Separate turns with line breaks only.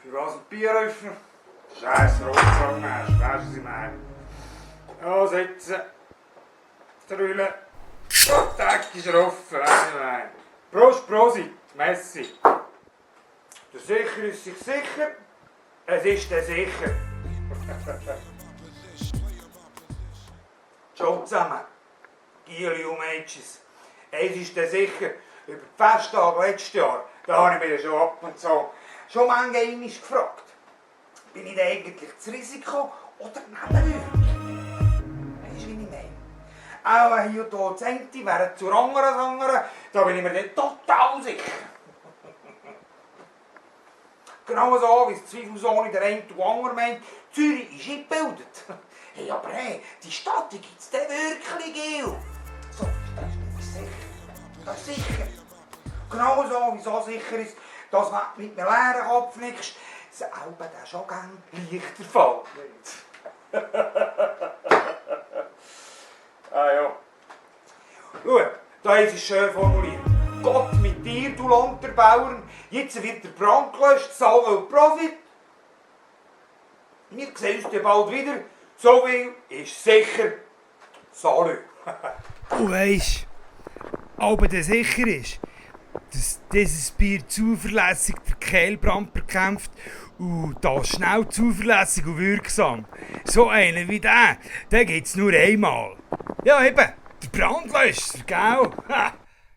Für was ein Bieröffner? Scheiß Rotsackmensch, weißt du, was ich meine? Ja, sitzen. Drüllen. Oh, die Decke ist offen, weißt du, was ich meine? Prost, Prosit, Messi. Der Sicher ist sich sicher. Es ist der Sicher. Ciao zusammen. Gieli und Mädchen. Es ist der Sicher. Über die Festtage letztes Jahr, da habe ich mich schon ab und zu schon manchmal gefragt. Bin ich da eigentlich das Risiko oder die Nebenwirkung? Weisst du, wie ich meine? Auch hier und da das eine wären zur anderen, da bin ich mir dann total sicher. Genau so, wie es zweifelsohne der eine und andere meint, Zürich ist eingebildet. Hey, aber hey, die Stadt gibt es dann wirklich, Gil. So, das ist nicht sicher. Das ist sicher. Genau so, wie so sicher ist, dass wenn du mit einem leeren Kopf nickst, selber der schon gerne leichter fällt. Ah ja. Schau, da ist es schön formuliert. Gott mit dir, du Lanterbauern, jetzt wird der Brand gelöscht, Salve und Prosit. Wir sehen uns dann bald wieder. So viel ist sicher. Salü.
Du weisst, aber der sicher ist, dass dieses Bier zuverlässig den Kehlbrand bekämpft und das schnell, zuverlässig und wirksam. So einen wie den gibt's nur einmal. Ja eben, der Brandlöscher, gell?